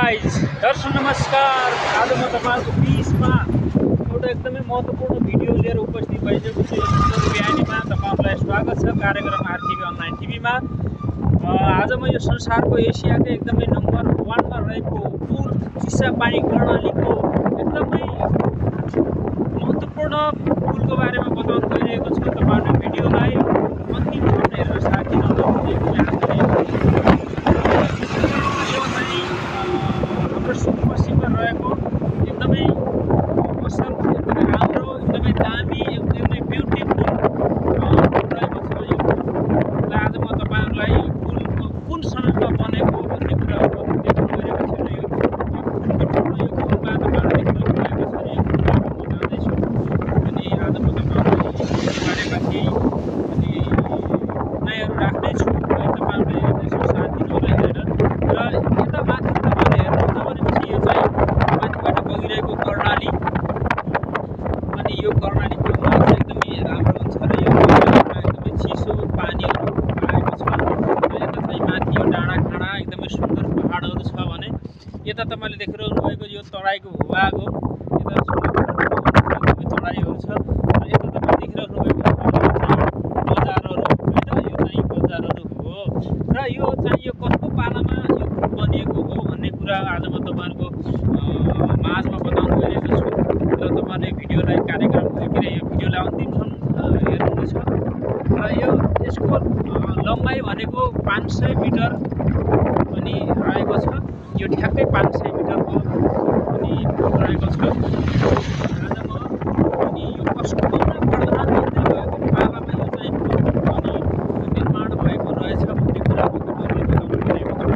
Guys दर्शक नमस्कार। आज म तपाईहरुको बीचमा एउटा एकदमै महत्त्वपूर्ण भिडियो लिएर उपस्थित भइसकेको छु। बिहानीमा तपाईहरुलाई स्वागत छ कार्यक्रम आरटीभी अनलाइन टिभीमा। आज म यो संसारको एसियाकै एकदमै नम्बर 1 मा रहेको पुल चिसापानी कर्णालीको एकदमै महत्त्वपूर्ण पुलको बारेमा बताउन गइरहेको छु। तपाईहरुले भिडियोलाई अन्तिमसम्म हेरेर साथ दिनु सुदूरपश्चिममा रहेको एकदमै असल, एकदमै राम्रो, एकदमै दामी, एकदमै ब्युटिफुल रहेको छ। यो आज म तपाईहरुलाई यो पुलको कुन समयमा बनेको भन्ने कुरा देखाउन गइरहेको छु। यो पुलमा तपाईहरुले देख्न गइरहेको छ। यो पुलमा म जाँदैछु अनि आज म तपाईहरुलाई बारेमा केही नयाँहरू राख्दैछु। तपाईहरुले यसो साथ दिनु होला हेरेर। र यता माथि तपाईहरुले हेर्नुहुन्छ भनेपछि यो चाहिँ माथिबाट बगिरहेको कर्णाली अनि यो कर्णाली पुलमा चाहिँ एकदमै राम्रो हुन्छ र यो पुलमा एकदमै चिसो पानीहरू आएको छ। र यता चाहिँ माथि यो डाँडा खाँडा एकदमै सुन्दर पहाडहरू छ भने यता तपाईले देखिरहनु भएको यो तराईको भूभाग हो। यता एकदमै तराईहरू छ र यता तपाईले देखिरहनु भएको बजारहरू हैन, यो चाहिँ बजारहरू हो। र यो चाहिँ यो कसको पालामा यो पुल बनिएको हो भन्ने कुरा आज म तपाईहरुको माझमा बताउन गइरहेको छु। र तपाईहरुले भिडियोलाई कार्यक्रम यो भिडियोलाई अन्तिमसम्म हेर्नुहुनेछ। र यसको लम्बाइ भनेको 500 मिटर पनि रहेको छ। यो ठ्याक्कै 500 मिटरको पनि रहेको छ। आज म अनि यो कसको प्रधानमन्त्री भएको पालामा यो चाहिँ पुल अनि निर्माण भएको रहेछ भन्ने कुरा म तपाईहरुलाई बताउन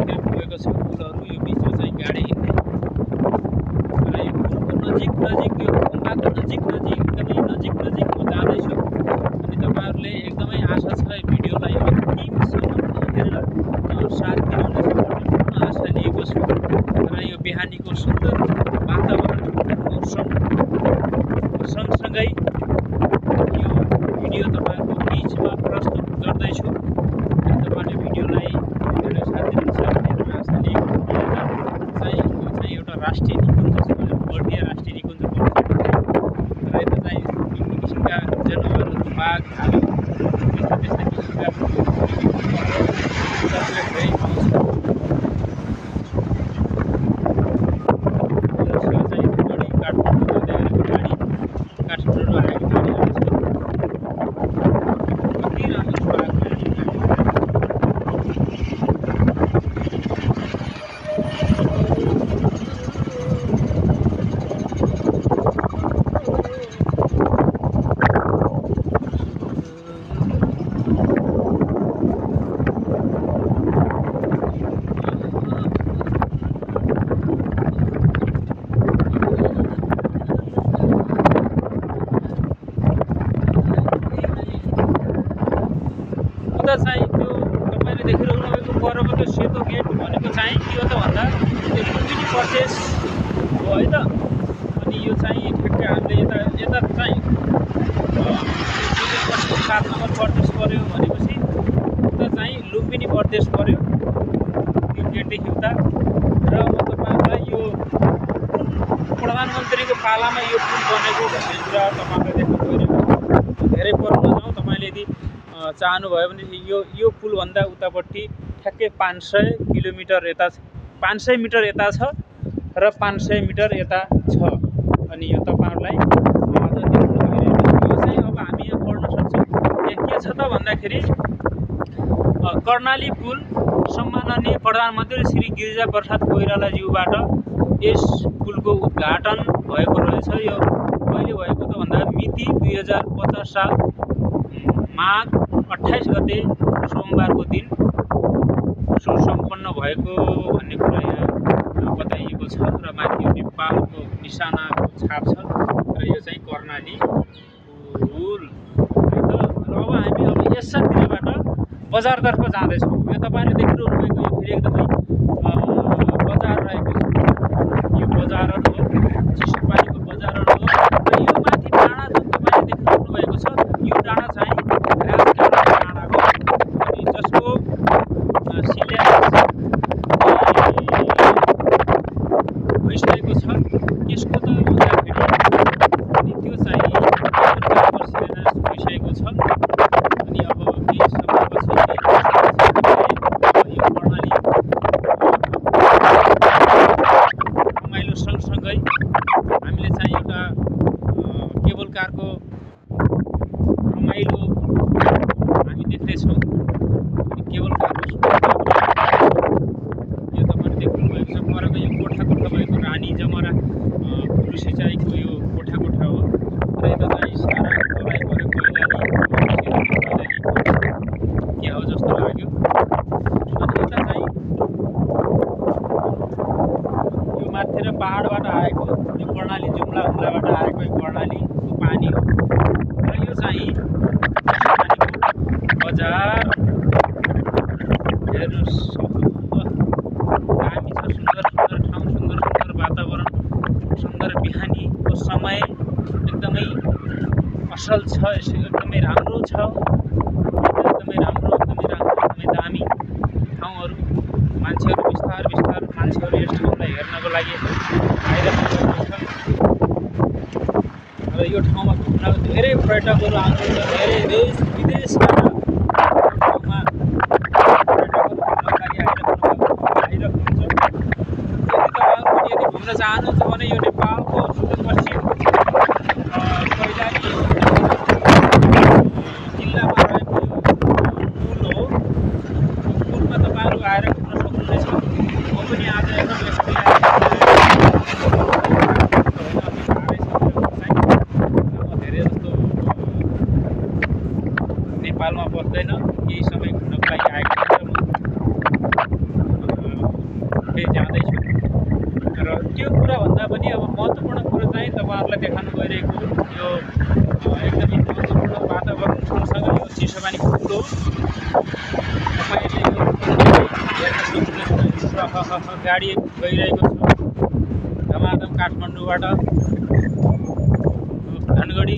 गइरहेको छु। पुलहरू यो बिचमा चाहिँ गाडी हिँड्ने र यो पुलको नजिक यो खम्बाको नजिक एकदमै नजिक म जाँदैछु। अनि तपाईहरुले एकदमै आशा छ यो भिडियोलाई अन्तिमसम्म हेरेर साथ दिनुहुनेछ भन्ने पूर्ण आशा लिएको छु। र यो बिहानीको सुन्दर वातावरण मौसम सँगसँगै यो भिडियो तपाईहरुको बीचमा प्रस्तुत गर्दैछु। तपाईहरुले भिडियोलाई हेरेर साथ दिनुहुन्छ भन्ने आशा लिएको छु। एउटा राष्ट्रिय निकुञ्ज छ, बर्दिया राष्ट्रिय निकुञ्ज पर्छ। र यता चाहिँ विभिन्न किसिमका जनावरहरू, बाघ, भालु त्यस्तै किसिमका धेरै पाउँछ। चाहिँ बढी काठमाडौँ आएको गाडी कति राम्रो बाघ चाहिँ त्यो तपाईले देखिरहनु भएको परको त्यो सेतो गेट भनेको चाहिँ के हो त भन्दा त्यो लुम्बिनी प्रदेश हो है त। अनि यो चाहिँ ठ्याक्कै हामीले यता चाहिँ 7 नम्बर प्रदेश पर्यो भनेपछि उता चाहिँ लुम्बिनी प्रदेश पर्यो त्यो गेटदेखि उता। र म तपाईहरुलाई यो प्रधानमन्त्रीको पालामा यो पुल बनेको भन्ने कुरा तपाईहरुले देख्न गइरहेको छ। धेरै पर नजाउँ, तपाईले यदि चाहनुभयो भने यो पुलभन्दा उतापट्टि ठ्याक्कै 500 किलोमिटर यता 500 मिटर यता छ र 500 मिटर यता छ। अनि यो तपाईहरुलाई आज देख्न गइरहेको छु। यो चाहिँ अब हामी यहाँ पढ्न सक्छौँ। यहाँ के छ त भन्दाखेरि कर्णाली पुल सम्माननीय प्रधानमन्त्री श्री गिरिजा प्रसाद कोइरालाज्यूबाट यस पुलको उद्घाटन भएको रहेछ। यो कहिले भएको त भन्दा मिति 2050 साल माघ 28 गते सोमबारको दिन सुसम्पन्न भएको भन्ने कुरा यहाँ बताइएको छ। र माथि नेपालको निशानाको छाप छ। र यो चाहिँ कर्णाली पुल। र अब हामी यसैतिरबाट बजारतर्फ जाँदैछौँ। यो तपाईले देखिरहनु भएको यो फेरि एकदमै बजार रहेको छ। यो बजारहरू हो, चिसापानीको बजारहरू हो। र यो माथि डाँडा जुन तपाईले देखिरहनु भएको छ यो डाँडा चाहिँ राजकाँडा डाँडा हो। अनि जसको शिलान्यास पुरुष सिँचाइको यो कोठा कोठा हो र यता चाहिँ सारा तराई पऱ्यो के हो जस्तो लाग्यो। अनि यता चाहिँ यो माथि र पहाडबाट आएको यो कर्णाली जुम्ला हुम्लाबाट आएको यो कर्णालीको पानी हो र यो चाहिँ बजार हेर्नुहोस् दामी छ। सुन्दर सुन्दर ठाउँ, सुन्दर सुन्दर वातावरण, सुन्दर बिहानीको समय एकदमै असल छ, एकदमै राम्रो छ, एकदमै राम्रो, एकदमै दामी ठाउँहरू। मान्छेहरू बिस्तार बिस्तार मान्छेहरू यस ठाउँलाई हेर्नको लागि आइरहेको छ र यो ठाउँमा घुम्न धेरै पर्यटकहरू आउँछन्। धेरै देश विदेशबाट ठाउँमा पर्यटकहरू घुम्नको लागि आइरहेको हुन्छ। यदि घुम्न चाहनुहुन्छ भने यो नेपालको सुदूरपश्चिम कैलाली जिल्लामा रहेको यो पुल हो। पुलमा तपाईँहरू आएर घुम्न सक्नुहुनेछ। म पनि आज एकदम धेरै जस्तो नेपालमा बस्दैन, केही समय घुम्नको लागि आएको छ। म फेरि जाँदैछु र त्यो कुरा भन्दा पनि अब महत्त्वपूर्ण कुरो चाहिँ तपाईँहरूलाई देखाउनु गइरहेको यो एकदमै महत्त्वपूर्ण वातावरण सँगसँगै यो चिसो पानीको पुल हो। तपाईँले यो हेर्न सक्नुहुन्छ। गाडी गइरहेको छ धमाधम काठमाडौँबाट धनगढी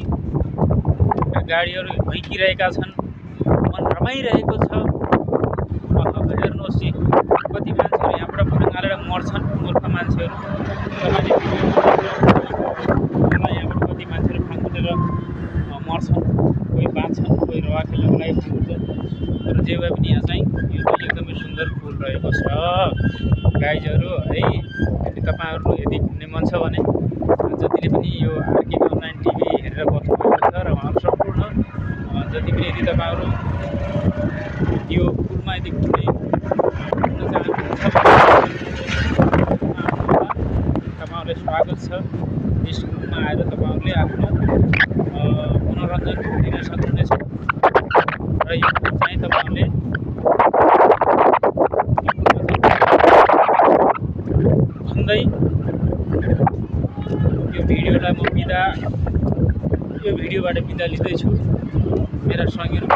गाडीहरू भैँकिरहेका छन्। मन रमाइरहेको छ। हेर्नुहोस् कति मान्छेहरू यहाँबाट फुर्काएर मर्छन्, मूर्ख मान्छेहरू। तपाईँले यहाँबाट कति मान्छेहरू फाङ्गुटेर मर्छन्, कोही बाँच्छन्, कोही रवा खेल्नको लागि फाङ्गुट्छ। तर जे भए पनि यहाँ चाहिँ यो चाहिँ एकदमै सुन्दर पुल रहेको छ गाइजहरू है। यदि तपाईँहरू यदि घुम्ने मन छ भने जतिले पनि यो आरके अनलाइन टिभी हेरेर बस्नुभएको छ र उहाँहरू सम्पूर्ण जति पनि यदि तपाईँहरू यो पुलमा यदि घुम्न चाहनुहुन्छ तपाईँहरूलाई स्वागत छ। यस पुलमा आएर तपाईँहरूले आफ्नो मनोरञ्जन दिन सक्नुहुनेछ र यो पुल चाहिँ तपाईँहरूले भन्दै यो भिडियोलाई म यो भिडियोबाट बिदा लिँदैछु। मेरा सँगैहरू